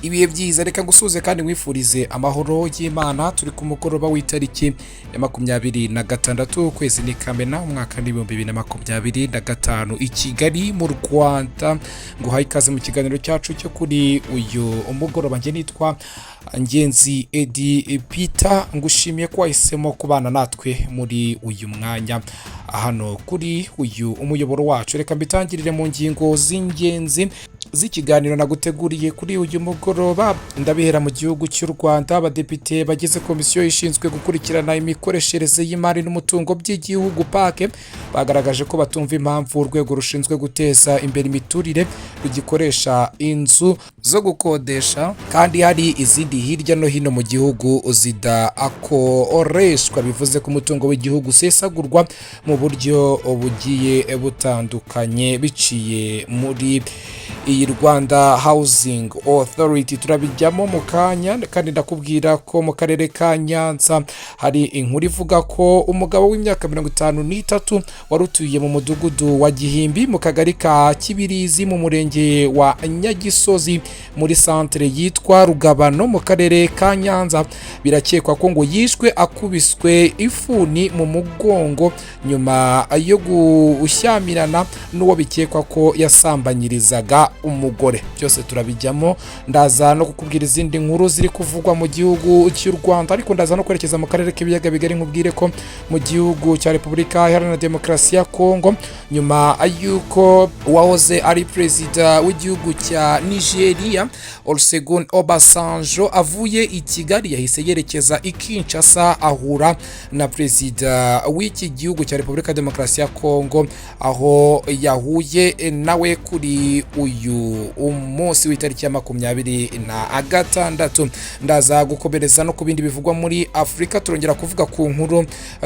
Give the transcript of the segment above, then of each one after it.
Ibihe byiza, reka ngusuhuze kandi nkwifurize amahoro y'Imana. Turi ku mugoroba w'itariki ya 26, ukwezi ni Kamena, umwaka n'2025, i Kigali mu Rwanda. Nguhaye ikaze mu kiganiro cyacu cyo kuri uyu mugoroba. Njye nitwa Ngenzi Edi Peter, ngushimiye ko wahisemo kubana natwe muri uyu mwanya hano kuri uyu umuyoboro wacu. Reka mbitangirire mu ngingo z'ingenzi z'ikiganiro naguteguriye kuri uyu mugoroba. Ndabihera mu gihugu cy'u Rwanda. Abadepite bagize komisiyo ishinzwe gukurikirana imikoreshereze y'imari n'umutungo by'igihugu, PAC, bagaragaje ko batumva impamvu urwego rushinzwe guteza imbere imiturire rugikoresha inzu zo gukodesha kandi hari izindi hirya no hino mu gihugu zidakoreshwa, bivuze ko umutungo w'igihugu usesagurwa mu buryo bugiye butandukanye biciye muri iyi Rwanda Housing Authority. Turabijyamo mu kanya. Kandi ndakubwira ko mu karere ka Nyanza hari inkuru ivuga ko umugabo w'imyaka 53 wari utuye mu mudugudu wa Gihimbi, mu kagari ka Kibirizi, mu murenge wa Nyagisozi, muri santere yitwa Rugabano mu karere ka Nyanza, birakekwa ko ngo yishwe akubiswe ifuni mu mugongo nyuma yo gushyamirana n'uwo bikekwa ko yasambanyirizaga umugore. Byose turabijyamo. Ndaza no kukubwira izindi nkuru ziri kuvugwa mu gihugu cy'u Rwanda, ariko ndaza no kwerekeza mu karere k'ibiyaga bigari, nkubwire ko mu gihugu cya Repubulika Iharanira Demokarasi ya Kongo, nyuma y'uko uwahoze ari perezida w'igihugu cya Nigeria, Olusegun Obasanjo, avuye i Kigali, yahise yerekeza i Kinshasa ahura na perezida w'iki gihugu cya Repubulika Demokarasi ya Kongo, aho yahuye nawe kuri uyu umunsi w'itariki ya 26. Ndaza gukomereza no ku bindi bivugwa muri Afurika. Turongera kuvuga ku nkuru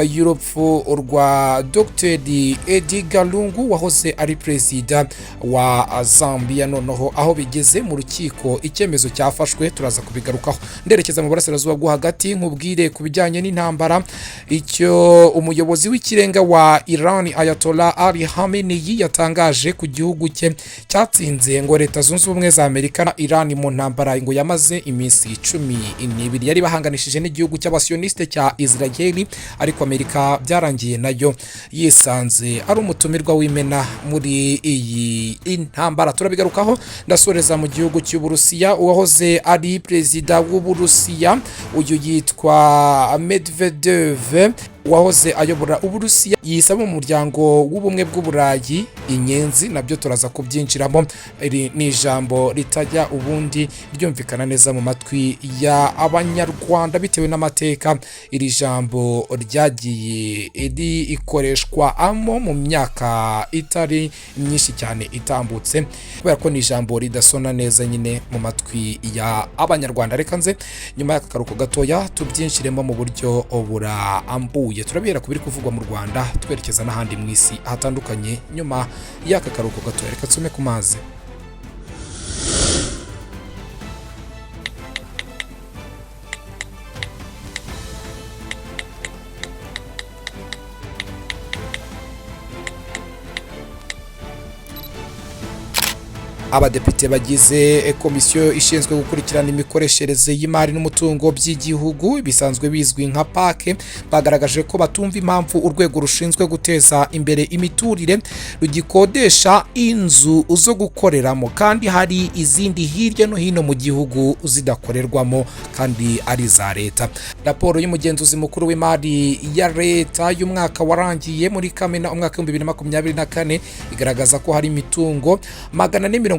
y'urupfu rwa Dr Edgar Lungu wahoze ari perezida wa Zambia. Noneho aho bigeze mu rukiko, icyemezo cyafashwe, turaza kubigarukaho. Nderekeza mu burasirazuba bwo hagati, nkubwire ku bijyanye n'intambara, icyo umuyobozi w'ikirenga wa Iran, Ayatollah Ali Khamenei, yatangaje ku gihugu cye cyatsinze ngo Leta Zunze Ubumwe za Amerika na Iran mu ntambara ngo yamaze iminsi 12 yari bahanganishije n'igihugu cy'abasiyoniste cya Israel, ariko Amerika byarangiye nayo yisanze ari umutumirwa w'imena muri iyi intambara. Turabigarukaho. Ndasoreza mu gihugu cy'Uburusiya. Uwahoze ari perezida w'Uburusiya, uyu yitwa Medvedev, wahoze ayobora Uburusiya, yisaba mu muryango w'Ubumwe bw'Uburayi inyenzi. Nabyo turaza kubyinjiramo. Iri ni ijambo ritajya ubundi ryumvikana neza mu matwi ya Abanyarwanda bitewe n'amateka iri jambo ryagiye rikoreshwa amo mu myaka itari myinshi cyane itambutse, kubera ko ni ijambo ridasona neza nyine mu matwi ya Abanyarwanda. Reka nze nyuma y'aka karuhuko gatoya tubyinjiremo mu buryo burambuye. Turabihera ku biri kuvugwa mu Rwanda, twerekeza n'ahandi mu isi hatandukanye nyuma y'aka karuhuko gatoya. Reka nsome ku mazi. Abadepite bagize komisiyo ishinzwe gukurikirana imikoreshereze y'imari n'umutungo by'igihugu, bisanzwe bizwi nka PAC, bagaragaje ko batumva impamvu urwego rushinzwe guteza imbere imiturire rugikodesha inzu zo gukoreramo kandi hari izindi hirya no hino mu gihugu zidakorerwamo kandi ari iza leta. Raporo y'umugenzuzi mukuru w'imari ya leta y'umwaka warangiye muri Kamena umwaka w'2024 igaragaza ko hari imitungo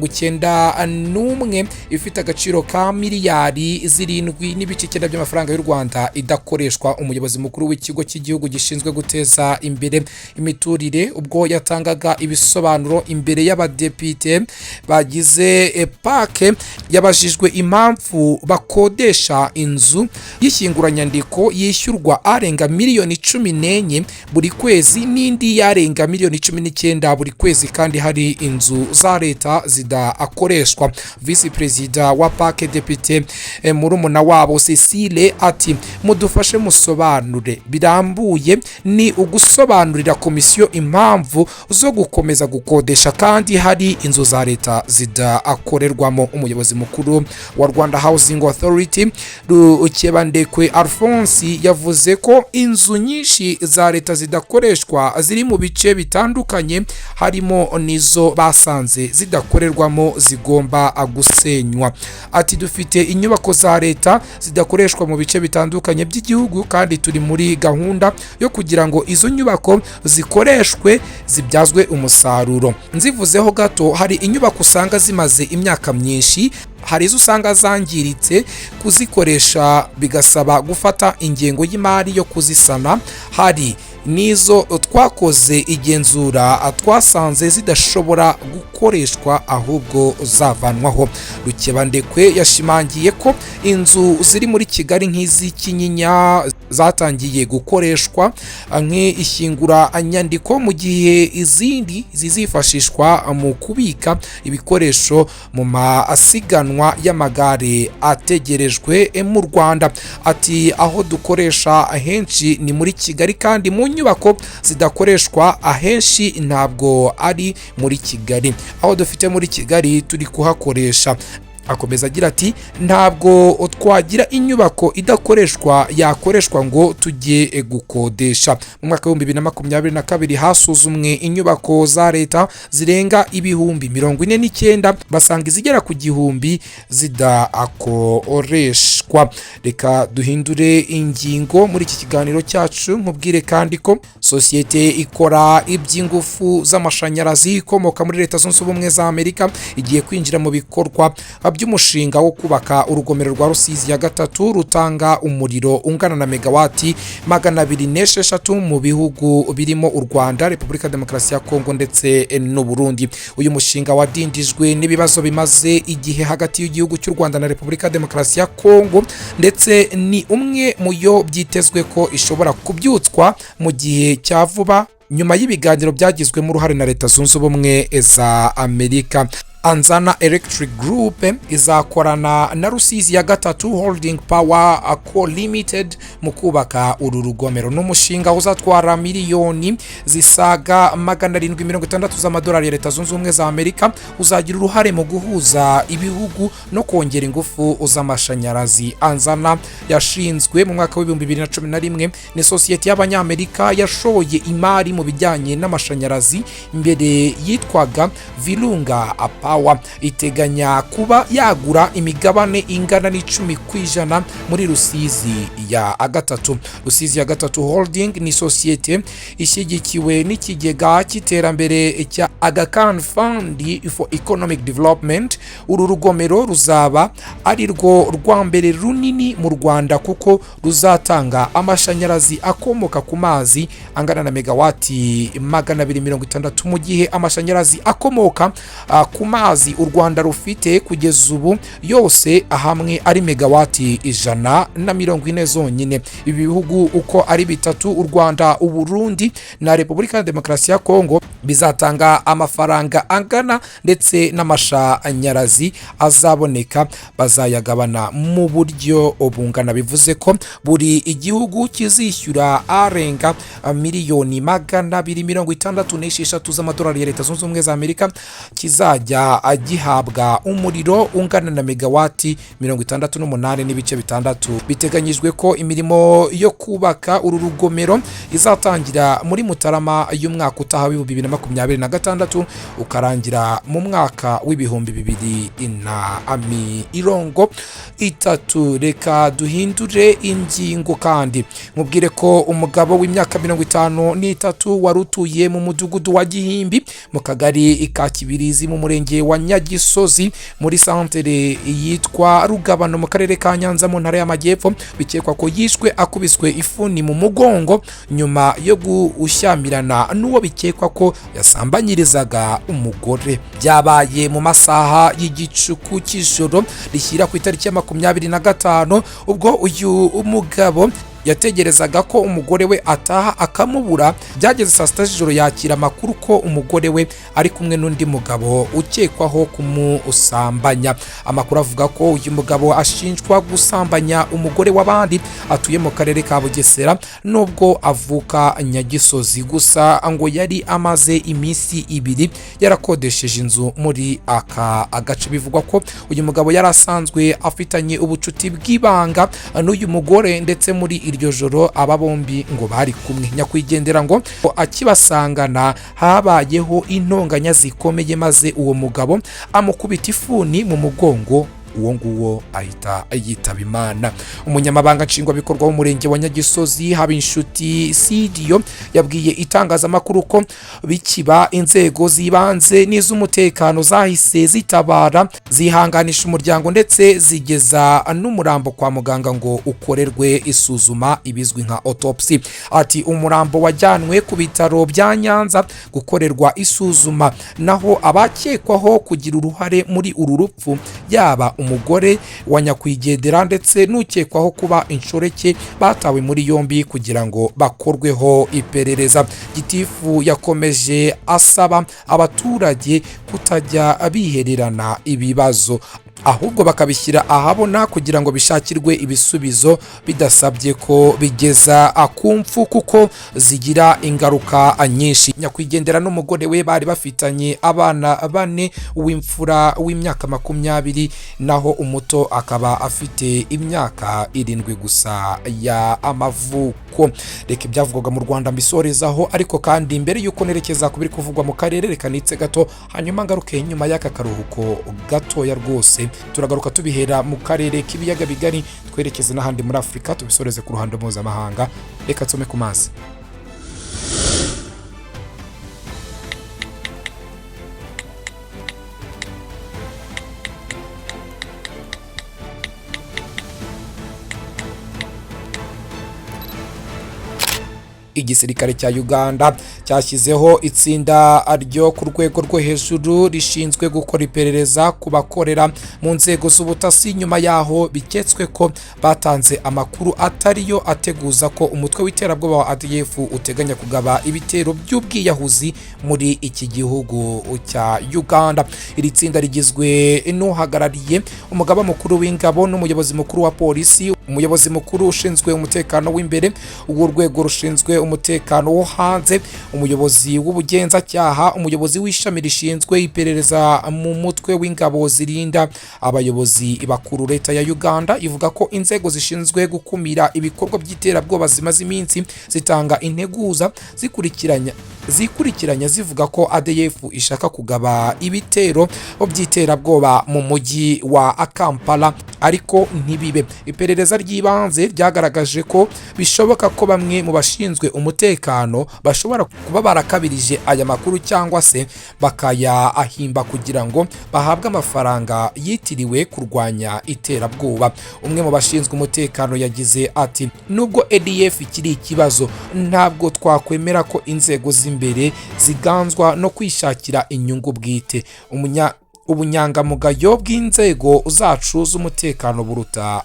491 ifite agaciro ka miliyari 7.9 by'amafaranga y'u Rwanda idakoreshwa. Umuyobozi mukuru w'ikigo cy'igihugu gishinzwe guteza imbere imiturire, ubwo yatangaga ibisobanuro imbere y'abadepite bagize PAC, yabajijwe impamvu bakodesha inzu y'ishyinguranyandiko yishyurwa arenga miliyoni 14 buri kwezi n'indi yarenga miliyoni 19 buri kwezi kandi hari inzu za leta Zidakoreshwa. Visi Perezida wa PAC, Depite murumuna wabo Cecile, ati: "Mudufashe musobanure birambuye, ni ugusobanurira komisiyo impamvu zo gukomeza gukodesha kandi hari inzu za leta zidakorerwamo." Umuyobozi mukuru wa Rwanda Housing Authority, Rukebandekwe Alphonse, yavuze ko inzu nyinshi za leta zidakoreshwa ziri mu bice bitandukanye, harimo n'izo basanze zidakorerwamo zigomba gusenywa. Ati: "Dufite inyubako za leta zidakoreshwa mu bice bitandukanye by'igihugu, kandi turi muri gahunda yo kugira ngo izo nyubako zikoreshwe, zibyazwe umusaruro. Nzivuzeho gato, hari inyubako usanga zimaze imyaka myinshi, hari izo usanga zangiritse, kuzikoresha bigasaba gufata ingengo y'imari yo kuzisana. Hari n'izo twakoze igenzura twasanze zidashobora gukoreshwa, ahubwo zavanwaho." Rukebandekwe yashimangiye ko inzu ziri muri Kigali nk'iz'i Kinyinya zatangiye gukoreshwa nk'ishyinguranyandiko, mu gihe izindi zizifashishwa mu kubika ibikoresho mu masiganwa y'amagare ategerejwe mu Rwanda. Ati: "Aho dukoresha ahenshi ni muri Kigali, kandi mu nyubako zidakoreshwa ahenshi ntabwo ari muri Kigali. Aho dufite muri Kigali turi kuhakoresha." Akomeza agira ati: "Ntabwo twagira inyubako idakoreshwa yakoreshwa ngo tujye gukodesha." Mu mwaka w'2022 hasuzumwe inyubako za leta zirenga 49,000, basanga izigera ku 1000 zidakoreshwa. Reka duhindure ingingo muri iki kiganiro cyacu. Nkubwire kandi ko sosiyete ikora iby'ingufu z'amashanyarazi ikomoka muri Leta Zunze Ubumwe za Amerika igiye kwinjira mu bikorwa by'umushinga wo kubaka urugomero rwa Rusizi ya gatatu, rutanga umuriro ungana na megawati 206 mu bihugu birimo u Rwanda, Repubulika Demokarasi ya Kongo ndetse n'u Burundi. Uyu mushinga wadindijwe n'ibibazo bimaze igihe hagati y'igihugu cy'u Rwanda na Repubulika Demokarasi ya Kongo, ndetse ni umwe mu yo byitezwe ko ishobora kubyutswa mu gihe cya vuba nyuma y'ibiganiro byagizwemo uruhare na Leta Zunze Ubumwe za Amerika. Anzana Electric Group izakorana na Rusizi ya gatatu Holding Power Co Limited mu kubaka uru rugomero. Ni umushinga uzatwara miliyoni zisaga 760 z'amadolari ya Leta Zunze Ubumwe za Amerika, uzagira uruhare mu guhuza ibihugu no kongera ingufu z'amashanyarazi. Anzana yashinzwe mu mwaka w'2011, ni sosiyete y'Abanyamerika yashoye imari mu bijyanye n'amashanyarazi, mbere yitwaga Virunga Power. Iteganya kuba yagura imigabane ingana n'10% muri Rusizi ya gatatu. Rusizi ya gatatu Holding ni sosiyete ishyigikiwe n'ikigega cy'iterambere cya Aga Khan Fund for Economic Development. Uru rugomero ruzaba ari rwo rwa mbere runini mu Rwanda, kuko ruzatanga amashanyarazi akomoka ku mazi angana na megawati 260, mu gihe amashanyarazi akomoka ku mazi u Rwanda rufite kugeza ubu yose hamwe ari megawati 140 zonyine. Ibi bihugu uko ari bitatu, u Rwanda, Uburundi na Repubulika ya Demokarasi ya Kongo, bizatanga amafaranga angana, ndetse n'amashanyarazi azaboneka bazayagabana mu buryo bungana. Bivuze ko buri igihugu kizishyura arenga miliyoni 266 z'amadolari ya Leta Zunze Ubumwe za Amerika, kizajya gihabwa umuriro ungana na megawati 68.6. Biteganyijwe ko imirimo yo kubaka uru rugomero izatangira muri Mutarama y'umwaka utaha w'2026, ukarangira mu mwaka w'2030. Reka duhindure ingingo kandi mubwire ko umugabo w'imyaka 53 wari utuye mu mudugudu wa Gihimbi, mu kagari ka Kibirizi, mu murenge wa Nyagisozi, muri santere yitwa Rugabano, mu karere ka Nyanza, mu ntara y'Amajyepfo, bikekwa ko yishwe akubiswe ifuni mu mugongo nyuma yo gushyamirana n'uwo bikekwa ko yasambanyirizaga umugore. Byabaye mu masaha y'igicuku cy'ijoro rishyira ku itariki ya 25, ubwo uyu mugabo Yategerezaga ko umugore we ataha akamubura. Byageze saa 6 z'ijoro yakira amakuru ko umugore we ari kumwe n'undi mugabo ukekwaho kumusambanya. Amakuru avuga ko uyu mugabo ashinjwa gusambanya umugore w'abandi, atuye mu karere ka Bugesera nubwo avuka Nyagisozi. Gusa ngo yari amaze iminsi 2 yarakodesheje inzu muri aka agace. Bivugwa ko uyu mugabo yari asanzwe afitanye ubucuti bw'ibanga n'uyu mugore, ndetse muri iryo joro aba bombi ngo bari kumwe. Nyakwigendera ngo akibasangana habayeho intonganya zikomeye, maze uwo mugabo amukubita ifuni mu mugongo, uwo nguwo ahita yitaba Imana. Umunyamabanga nshingwabikorwa w'umurenge wa Nyagisozi, Habinshuti Sidiyo, yabwiye itangazamakuru ko bikiba inzego z'ibanze n'iz'umutekano zahise zitabara, zihanganisha umuryango, ndetse zigeza n'umurambo kwa muganga ngo ukorerwe isuzuma, ibizwi nka autopsy. Ati: "Umurambo wajyanwe ku bitaro bya Nyanza gukorerwa isuzuma, naho abakekwaho kugira uruhare muri uru rupfu, yaba umugore wa nyakwigendera ndetse n'ukekwaho kuba inshoreke, batawe muri yombi kugira ngo bakorweho iperereza." Gitifu yakomeje asaba abaturage kutajya bihererana ibibazo, ahubwo bakabishyira ahabona kugira ngo bishakirwe ibisubizo bidasabye ko bigeza ku mfu, kuko zigira ingaruka nyinshi. Nyakwigendera n'umugore we bari bafitanye abana bane, uw'imfura w'imyaka 20, naho umuto akaba afite imyaka 7 gusa ya amavuko. Reka ibyavugwaga mu Rwanda mbisorezaho, ariko kandi mbere y'uko nerekeza ku biri kuvugwa mu karere, reka nitse gato, hanyuma ngaruke nyuma y'aka karuhuko gatoya. Rwose turagaruka tubihera mu karere k'ibiyaga bigari, twerekeze n'ahandi muri Afurika, tubisoreze ku ruhando mpuzamahanga. Reka nsome ku mazi. Igisirikare cya Uganda cyashyizeho itsinda ryo ku rwego rwo hejuru rishinzwe gukora iperereza ku bakorera mu nzego z'ubutasi, nyuma yaho biketswe ko batanze amakuru atariyo ateguza ko umutwe w'iterabwoba wa ADF uteganya kugaba ibitero by'ubwiyahuzi muri iki gihugu cya Uganda. Iri tsinda rigizwe n'uhagarariye umugaba mukuru w'ingabo n'umuyobozi mukuru wa polisi, umuyobozi mukuru ushinzwe umutekano w'imbere w'urwego rushinzwe umutekano wo hanze, umuyobozi w'ubugenzacyaha, umuyobozi w'ishami rishinzwe iperereza mu mutwe w'ingabo zirinda abayobozi bakuru. Leta ya Uganda ivuga ko inzego zishinzwe gukumira ibikorwa by'iterabwoba zimaze iminsi zitanga integuza zikurikiranya zivuga ko ADF ishaka kugaba ibitero by'iterabwoba mu mujyi wa Kampala, ariko ntibibe. Iperereza ry'ibanze ryagaragaje ko bishoboka ko bamwe mu bashinzwe umutekano bashobora kuba barakabirije aya makuru cyangwa se bakayahimba kugira ngo bahabwe amafaranga yitiriwe kurwanya iterabwoba. Umwe mu bashinzwe umutekano yagize ati: "Nubwo ADF ikiri ikibazo, ntabwo twakwemera ko inzego z'imbere ziganzwa no kwishakira inyungu bwite. Ubunyangamugayo bw'inzego zacu z'umutekano buruta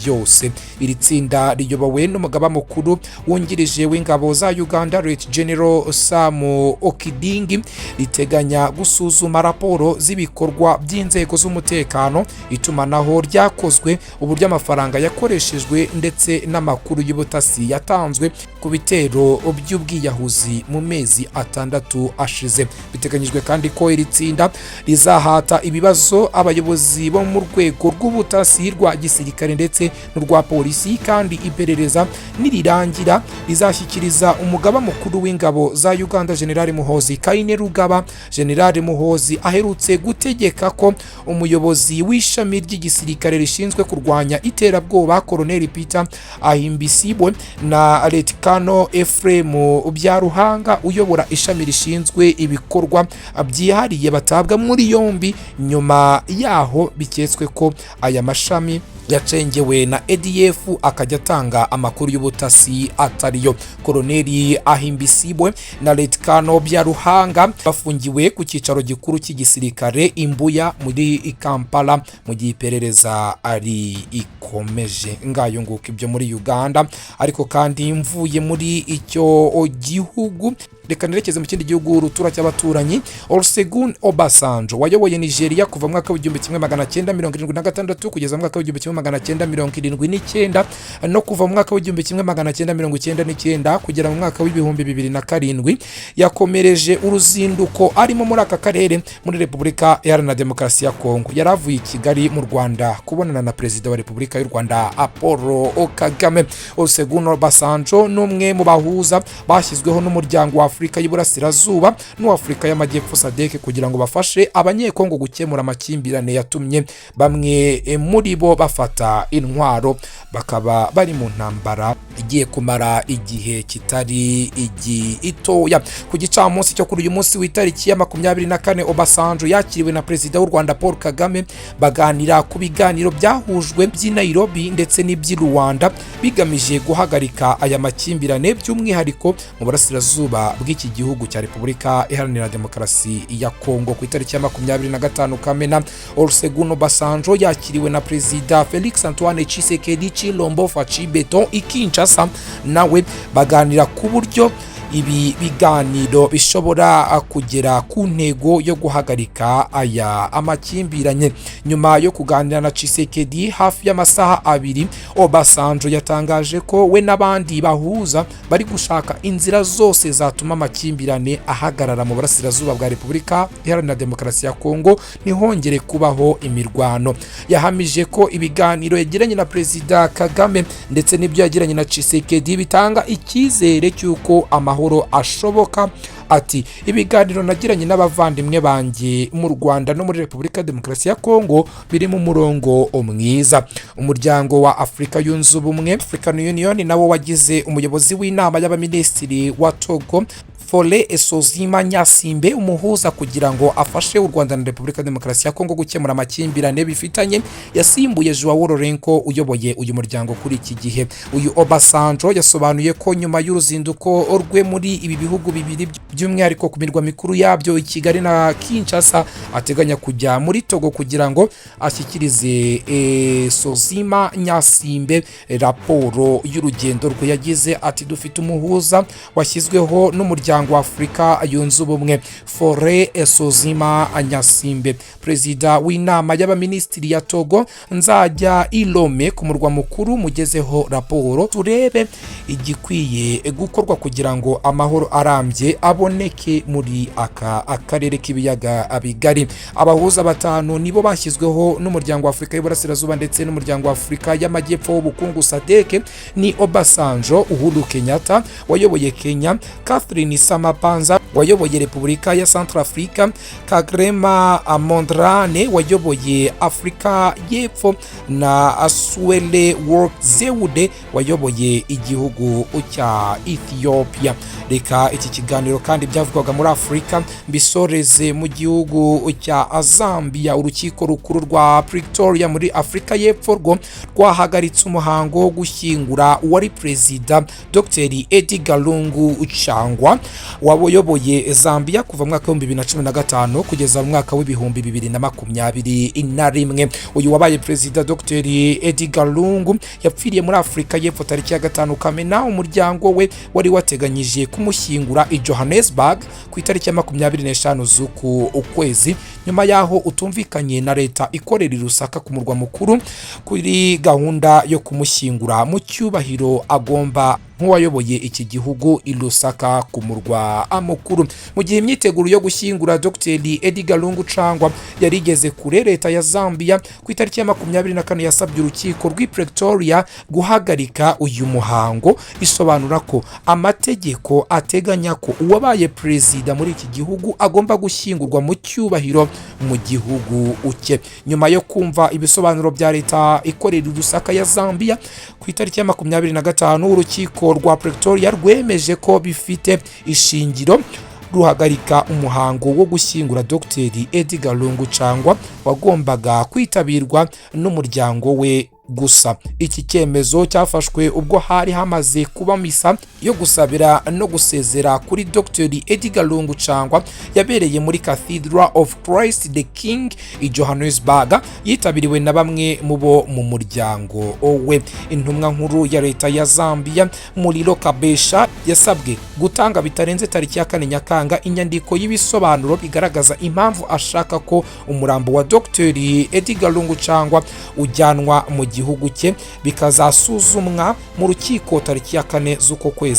byose." Iri tsinda riyobowe n'umugaba mukuru wungirije w'ingabo za Uganda, Lt General Sam Okidingi, riteganya gusuzuma raporo z'ibikorwa by'inzego z'umutekano, itumanaho ryakozwe, uburyo amafaranga yakoreshejwe, ndetse n'amakuru y'ubutasi yatanzwe ku bitero by'ubwiyahuzi mu mezi 6 ashize. Biteganyijwe kandi ko iri tsinda rizahata ibibazo abayobozi bo mu rwego rw'ubutasi rwa gisirikare ndetse n'urwa polisi, kandi iperereza nirirangira rizashyikiriza umugaba mukuru w'ingabo za Uganda, General Muhoozi Kainerugaba. General Muhoozi aherutse gutegeka ko umuyobozi w'ishami ry'igisirikare rishinzwe kurwanya iterabwoba, Colonel Peter Ahimbisibwe, na Lt Colonel Ephraim Byaruhanga uyobora ishami rishinzwe ibikorwa byihariye batabwa muri yombi, nyuma yaho biketswe ko aya mashami Yacengewe na ADF akajya atanga amakuru y'ubutasi atariyo. Koloneli Ahimbisibwe na Letkano Byaruhanga bafungiwe ku cyicaro gikuru cy'igisirikare Imbuya muri Kampala mu gihe iperereza ari ikomeje. Ngayo nguko ibyo muri Uganda. Ariko kandi mvuye muri icyo gihugu, reka nerekeze mu kindi gihugu rutura cy'abaturanyi. Olusegun Obasanjo wayoboye Nigeria kuva mu mwaka w'1976 kugeza mu mwaka w'1979 no kuva mu mwaka w'1999 kugera mu mwaka w'2007, yakomereje uruzinduko arimo muri aka karere muri Repubulika Iharanira Demokarasi ya Kongo. Yari avuye i Kigali mu Rwanda kubonana na Perezida wa Repubulika y'u Rwanda Paul Kagame. Olusegun Obasanjo ni umwe mu bahuza bashyizweho n'Umuryango wa Afurika y'Iburasirazuba n'uw'Afurika y'Amajyepfo SADC kugira ngo bafashe Abanyekongo gukemura amakimbirane yatumye bamwe muri bo bafata intwaro, bakaba bari mu ntambara igiye kumara igihe kitari igitoya. Ku gicamunsi cyo kuri uyu munsi w'itariki ya 24, Obasanjo yakiriwe na Perezida w'u Rwanda Paul Kagame, baganira ku biganiro byahujwe by'i Nairobi ndetse n'iby'i Rwanda bigamije guhagarika aya makimbirane, by'umwihariko mu burasirazuba bw'iki gihugu cya Repubulika Iharanira Demokarasi ya Kongo. Ku itariki ya 25 Kamena, Olusegun Obasanjo yakiriwe na Perezida Felix Antoine Tshisekedi Tshilombo Fatshi Beton i Kinshasa, nawe baganira ku buryo ibi biganiro bishobora kugera ku ntego yo guhagarika aya amakimbiranye. Nyuma yo kuganira na Tshisekedi hafi y'amasaha 2, Obasanjo yatangaje ko we n'abandi bahuza bari gushaka inzira zose zatuma amakimbirane ahagarara mu burasirazuba bwa Repubulika Iharanira Demokarasi ya Kongo, ntihongere kubaho imirwano. Yahamije ko ibiganiro yagiranye na Perezida Kagame ndetse n'ibyo yagiranye na Tshisekedi bitanga icyizere cy'uko amahoro ashoboka. Ati: "Ibiganiro nagiranye n'abavandimwe banjye mu Rwanda no muri Repubulika ya Demokarasi ya Kongo biri mu murongo mwiza." Umuryango wa Afurika Yunze Ubumwe, African Union, nawo wagize umuyobozi w'inama y'abaminisitiri wa Togo Faure Essozimna Gnassingbé umuhuza kugira ngo afashe u Rwanda na Repubulika ya Demokarasi ya Kongo gukemura amakimbirane bifitanye. Yasimbuye João Lourenço uyoboye uyu muryango kuri iki gihe. Uyu Obasanjo yasobanuye ko nyuma y'uruzinduko rwe muri ibi bihugu bibiri, by'umwihariko ku mirwa mikuru yabyo i Kigali na Kinshasa, ateganya kujya muri Togo kugira ngo ashyikirize Essozimna Gnassingbé raporo y'urugendo rwe. Yagize ati: "Dufite umuhuza washyizweho n'Umuryango wa Afurika Yunze Ubumwe, Faure Essozimna Gnassingbé, perezida w'inama y'abaminisitiri ya Togo. Nzajya i Lomé ku murwa mukuru mugezeho raporo, turebe igikwiye gukorwa kugira ngo amahoro arambye aboneke muri aka akarere k'ibiyaga bigari." Abahuza batanu nibo bashyizweho n'Umuryango wa Afurika y'Iburasirazuba ndetse n'Umuryango wa Afurika y'Amajyepfo w'ubukungu SADC. Ni Obasanjo, Uhuru Kenyatta wayoboye Kenya, Catherine Samapanza wayoboye Repubulika ya Centrafrica, Kgalema Motlanthe wayoboye Afurika y'Epfo na Sahle-Work Zewde wayoboye igihugu cya Ethiopia. Reka iki kiganiro kandi byavugwaga muri Afurika mbisoreze mu gihugu cya Zambia. Urukiko rukuru rwa Pretoria muri Afurika y'Epfo rwo rwahagaritse umuhango wo gushyingura uwari perezida Dr Edgar Lungu Changwa wayoboye Zambia kuva mu mwaka w'2015 kugeza mu mwaka w'2021. Uyu wabaye perezida Dr Edgar Lungu yapfiriye muri Afurika y'Epfo tariki ya 5 Kamena. Umuryango we wari wateganyije kumushyingura i Johannesburg ku itariki ya 25 z'uku ukwezi, nyuma y'aho utumvikanye na leta ikorera i Lusaka ku murwa mukuru kuri gahunda yo kumushyingura mu cyubahiro agomba nk'uwayoboye iki gihugu i Lusaka ku murwa mukuru. Mu gihe imyiteguro yo gushyingura Dr Edgar Lungu Changwa yari igeze kure, leta ya Zambia ku itariki ya 24 yasabye urukiko rw'i Pretoria guhagarika uyu muhango, isobanura ko amategeko ateganya ko uwabaye perezida muri iki gihugu agomba gushyingurwa mu cyubahiro mu gihugu cye. Nyuma yo kumva ibisobanuro bya leta ikorera i Lusaka ya Zambia, ku itariki ya 25 urukiko rwa Pretoria rwemeje ko bifite ishingiro, ruhagarika umuhango wo gushyingura Dr Edgar Lungu Changwa wagombaga kwitabirwa n'umuryango we. Gusa iki cyemezo cyafashwe ubwo hari hamaze kuba misa yo gusabira no gusezera kuri Dr Edgar Lungu Changwa, yabereye muri Cathedral of Christ the King i Johannesburg, yitabiriwe na bamwe mu bo mu muryango we. Intumwa nkuru ya leta ya Zambia, Muliro Kabesha, yasabwe gutanga bitarenze tariki ya 4 Nyakanga inyandiko y'ibisobanuro bigaragaza impamvu ashaka ko umurambo wa Dr Edgar Lungu Changwa ujyanwa mu gihugu cye, bikazasuzumwa mu rukiko tariki ya 4 z'uko kwezi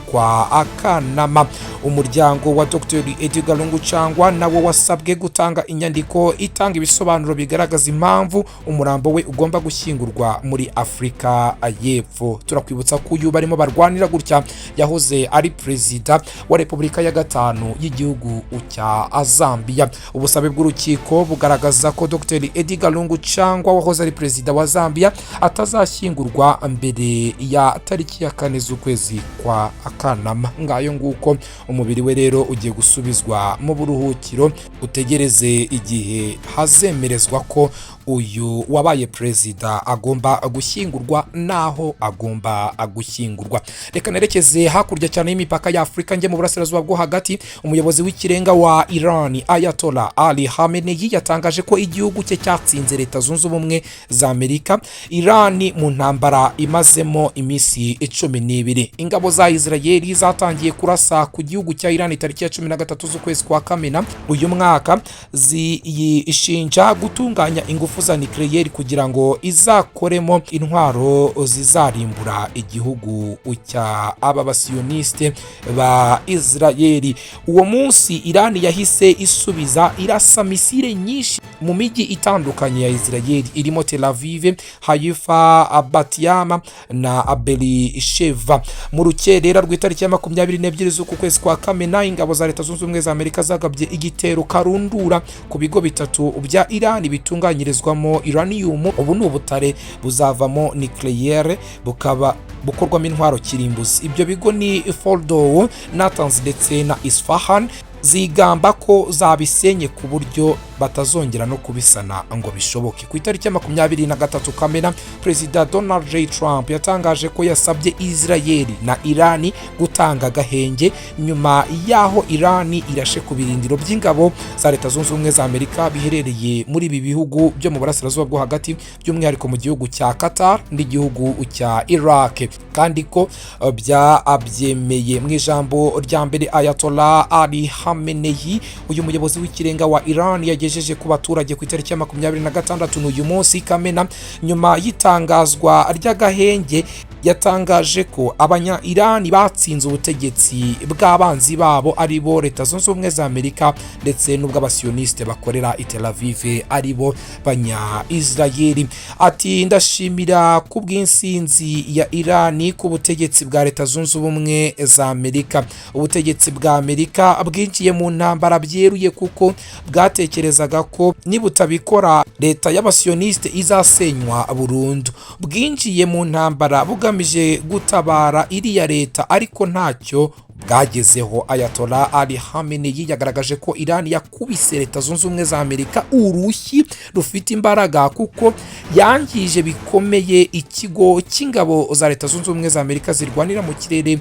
kwa Kanama. Umuryango wa Dr Edgar Lungu Changwa nawo wasabwe gutanga inyandiko itanga ibisobanuro bigaragaza impamvu umurambo we ugomba gushyingurwa muri Afurika y'Epfo. Turakwibutsa ko uyu barimo barwanira gutya yahoze ari perezida wa Repubulika ya gatanu y'igihugu cya Zambia. Ubusabe bw'urukiko bugaragaza ko Dr Edgar Lungu Changwa wahoze ari perezida wa Zambia atazashyingurwa mbere ya tariki ya 4 z'ukwezi kwa Kanama. Ngayo nguko, umubiri we rero ugiye gusubizwa mu buruhukiro, utegereze igihe hazemerezwa ko uyu wabaye perezida agomba gushyingurwa n'aho agomba gushyingurwa. Reka nerekeze hakurya cyane y'imipaka ya Afurika, njye mu Burasirazuba bwo Hagati. Umuyobozi w'ikirenga wa Iran, Ayatollah Ali Khamenei, yatangaje ko igihugu cye cyatsinze Leta Zunze Ubumwe za Amerika Iran mu ntambara imazemo iminsi 12. Ingabo za Israel zatangiye kurasa ku gihugu cya Iran tariki ya 13 z'ukwezi kwa Kamena uyu mwaka, ziyishinja gutunganya ingufu za nucléaire kugira ngo izakoremo intwaro zizarimbura igihugu cya aba basiyoniste ba Israel. Uwo munsi Iran yahise isubiza, irasa misile nyinshi mu mijyi itandukanye ya Israel irimo Tel Aviv, Haifa, Bat Yam na Beersheva. Mu rukerera rw'itariki ya 22 z'uku kwezi kwa Kamena, ingabo za Leta Zunze Ubumwe za Amerika zagabye igitero karundura ku bigo bitatu bya Iran bitunganyirizwamo uranium. Ubu ni ubutare buzavamo nucléaire, bukaba bukorwamo intwaro kirimbuzi. Ibyo bigo ni Fordow, Natanz ndetse na Isfahan. Zigamba ko zabisenye ku buryo batazongera no kubisana ngo bishoboke. Ku itariki ya 23 Kamena, Perezida Donald J Trump yatangaje ko yasabye Israel na Irani gutanga agahenge nyuma y'aho Irani irashe ku birindiro by'ingabo za Leta Zunze Ubumwe za Amerika biherereye muri ibi bihugu byo mu Burasirazuba bwo Hagati, by'umwihariko mu gihugu cya Qatar n'igihugu cya Iraq, kandi ko byabyemeye. Mu ijambo rya mbere Ayatollah Ali Khamenei, uyu muyobozi w'ikirenga wa Iran, yagejeje ku baturage ku itariki ya 26, n'uyu munsi Kamena, nyuma y'itangazwa ry'agahenge, yatangaje ko abanya Iran batsinze ubutegetsi bw'abanzi babo, ari bo Leta Zunze Ubumwe za Amerika, ndetse n'ubw'abasiyoniste bakorera i Tel Aviv, ari bo banya Israeli. Ati: "Ndashimira ku bw'insinzi ya Iran ku butegetsi bwa Leta Zunze Ubumwe za Amerika. Ubutegetsi bwa Amerika bwinjiye mu ntambara byeruye kuko bwatekerezaga ko nibutabikora leta y'abasiyoniste izasenywa burundu. Bwinjiye mu ntambara bugamije gutabara iriya leta, ariko ntacyo bwagezeho." Ayatollah Ali Khamenei yagaragaje ko Iran yakubise Leta Zunze Ubumwe za Amerika urushyi rufite imbaraga, kuko yangije bikomeye ikigo cy'ingabo za Leta Zunze Ubumwe za Amerika zirwanira mu kirere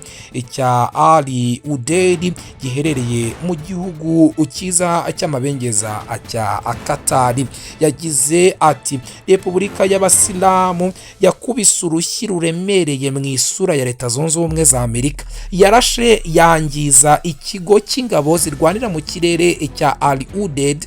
cya Ali Udeid giherereye mu gihugu cyiza cy'amabengeza cya Katari. Yagize ati: "Repubulika y'Abasilamu yakubise urushyi ruremereye mu isura ya Leta Zunze Ubumwe za Amerika. Yarashe yangiza ikigo cy'ingabo zirwanira mu kirere cya Al Udeid,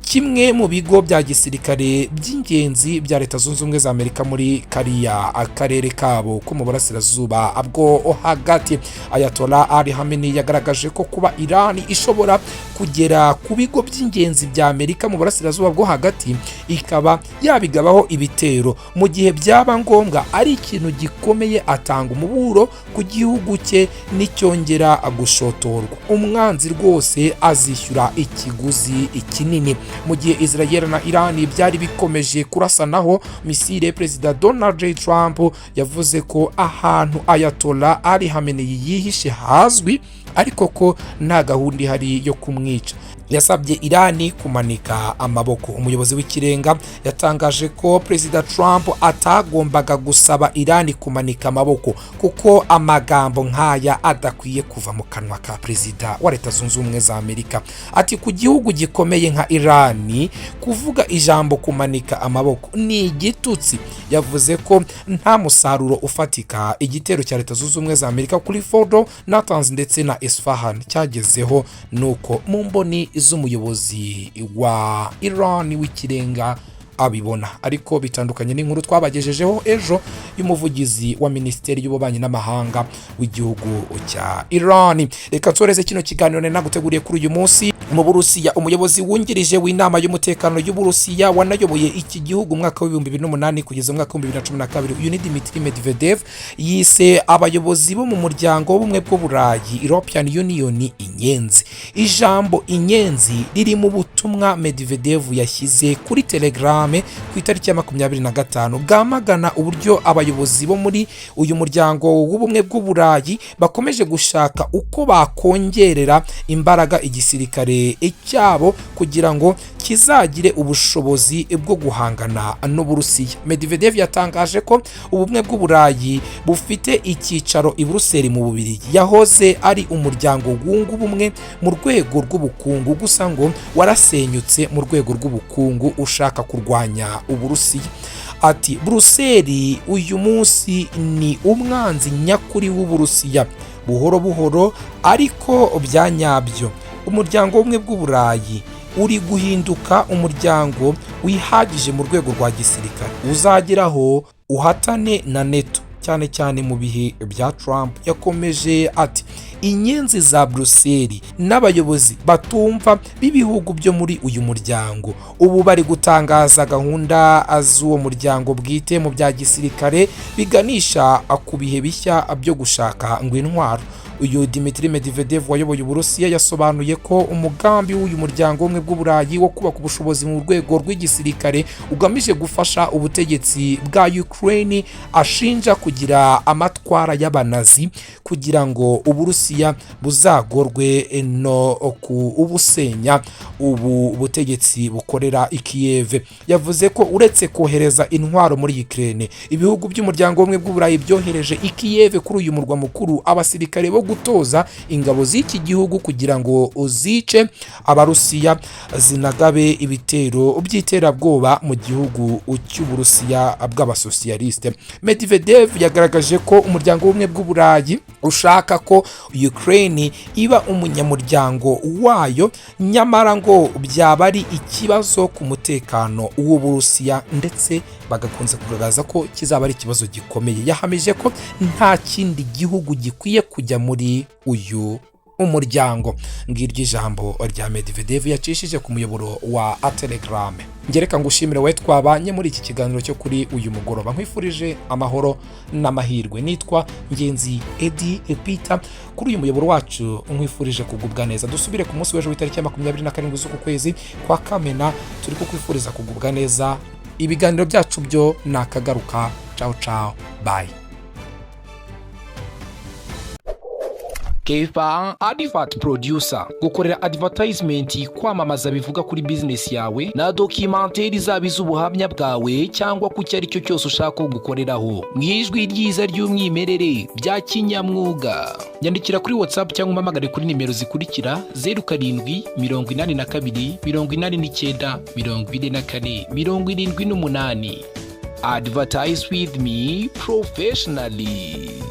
kimwe mu bigo bya gisirikare by'ingenzi bya Leta Zunze Ubumwe za Amerika muri kariya karere kabo ko mu Burasirazuba bwo Hagati." Ayatollah Ali Khamenei yagaragaje ko kuba Iran ishobora kugera ku bigo by'ingenzi bya Amerika mu Burasirazuba bwo Hagati, ikaba yabigabaho ibitero mu gihe byaba ngombwa, ari ikintu gikomeye. Atanga umuburo ku gihugu cye: nicyongera gushotorwa, umwanzi rwose azishyura ikiguzi kinini. Mu gihe Israel na Iran byari bikomeje kurasanaho misile, Perezida Donald J Trump yavuze ko ahantu Ayatollah Ali Khamenei yihishe hazwi, ariko ko nta gahunda ihari yo kumwica. Yasabye Irani kumanika amaboko. Umuyobozi w'ikirenga yatangaje ko Perezida Trump atagombaga gusaba Irani kumanika amaboko, kuko amagambo nk'aya adakwiye kuva mu kanwa ka Perezida wa Leta Zunze Ubumwe za Amerika. Ati: "Ku gihugu gikomeye nka Irani, kuvuga ijambo kumanika amaboko ni igitutsi." Yavuze ko nta musaruro ufatika igitero cya Leta Zunze Ubumwe za Amerika kuri Fordo, Natanz ndetse na Isfahan cyagezeho, nuko mu mboni z'umuyobozi wa Iran w'ikirenga abibona, ariko bitandukanye n'inkuru twabagejejeho ejo y'umuvugizi wa Minisiteri y'Ububanyi n'Amahanga w'igihugu cya Iran. Reka nsoreze kino kiganiro nari naguteguriye kuri uyu munsi mu Burusiya. Umuyobozi wungirije w'inama y'umutekano y'Uburusiya, wanayoboye iki gihugu umwaka wa 2008 kugeza mu mwaka wa 2012, uyu ni Dmitry Medvedev, yise abayobozi bo mu Muryango w'Ubumwe bw'Uburayi, European Union, inyenzi. Ijambo inyenzi riri mu butumwa Medvedev yashyize kuri Telegram ku itariki ya 25, bwamagana uburyo abayobozi bo muri uyu Muryango w'Ubumwe bw'Uburayi bakomeje gushaka uko bakongerera imbaraga igisirikare cyabo kugira ngo kizagire ubushobozi bwo guhangana n'Uburusiya. Medvedev yatangaje ko Ubumwe bw'Uburayi bufite icyicaro i Buruseli mu Bubiligi yahoze ari umuryango wunga ubumwe mu rwego rw'ubukungu, gusa ngo warasenyutse mu rwego rw'ubukungu, ushaka kurwanya Uburusiya. Ati: "Buruseli uyu munsi ni umwanzi nyakuri w'Uburusiya. Buhoro buhoro ariko bya nyabyo, Umuryango w'Ubumwe bw'Uburayi uri guhinduka umuryango wihagije mu rwego rwa gisirikare, uzageraho uhatane na NATO, cyane cyane mu bihe bya Trump." Yakomeje ati: "Inyenzi za Buruseli n'abayobozi batumva b'ibihugu byo muri uyu muryango ubu bari gutangaza gahunda z'uwo muryango bwite mu bya gisirikare, biganisha ku bihe bishya byo gushaka ngo intwaro." Uyu Dmitry Medvedev wayoboye Uburusiya yasobanuye ko umugambi w'uyu Muryango w'Ubumwe bw'Uburayi wo kubaka ubushobozi mu rwego rw'igisirikare ugamije gufasha ubutegetsi bwa Ukraine, ashinja kugira amatwara y'abanazi, kugira ngo Uburusiya buzagorwe no kubusenya ubu butegetsi bukorera i Kiev. Yavuze ko uretse kohereza intwaro muri Ukraine, ibihugu by'Umuryango w'Ubumwe bw'Uburayi byohereje i Kiev, kuri uyu murwa mukuru, abasirikare bo gutoza ingabo z'iki gihugu kugira ngo zice Abarusiya, zinagabe ibitero by'iterabwoba mu gihugu cy'Uburusiya bw'abasosiyaliste. Medvedev yagaragaje ko Umuryango w'Ubumwe bw'Uburayi ushaka ko Ukraine iba umunyamuryango wayo, nyamara ngo byaba ari ikibazo ku mutekano w'Uburusiya, ndetse bagakunze kugaragaza ko kizaba ari ikibazo gikomeye. Yahamije ko nta kindi gihugu gikwiye kujya muri uyu umuryango. Ngiryo ijambo rya Medvedev yacishije ku muyoboro wa Telegram. Ngereka ngushimire wowe twabanye muri iki kiganiro cyo kuri uyu mugoroba, nkwifurije amahoro n'amahirwe. Nitwa Ngenzi Edi Peter kuri uyu muyoboro wacu, nkwifurije kugubwa neza. Dusubire ku munsi w'ejo w'itariki ya 27 z'uku kwezi kwa Kamena. Turi kukwifuriza kugubwa neza. Ibiganiro byacu byo ni akagaruka. Ciao ciao, bye. Kefa Advert Producer, gukorera advertisement, kwamamaza bivuga kuri business yawe na documentaire, zaba iz'ubuhamya bwawe cyangwa ku cyo ari cyo cyose ushaka ko gukoreraho mu ijwi ryiza ry'umwimerere bya kinyamwuga. Nyandikira kuri WhatsApp cyangwa umpamagare kuri nimero zikurikira: 0782894478. Advertise with me professionally.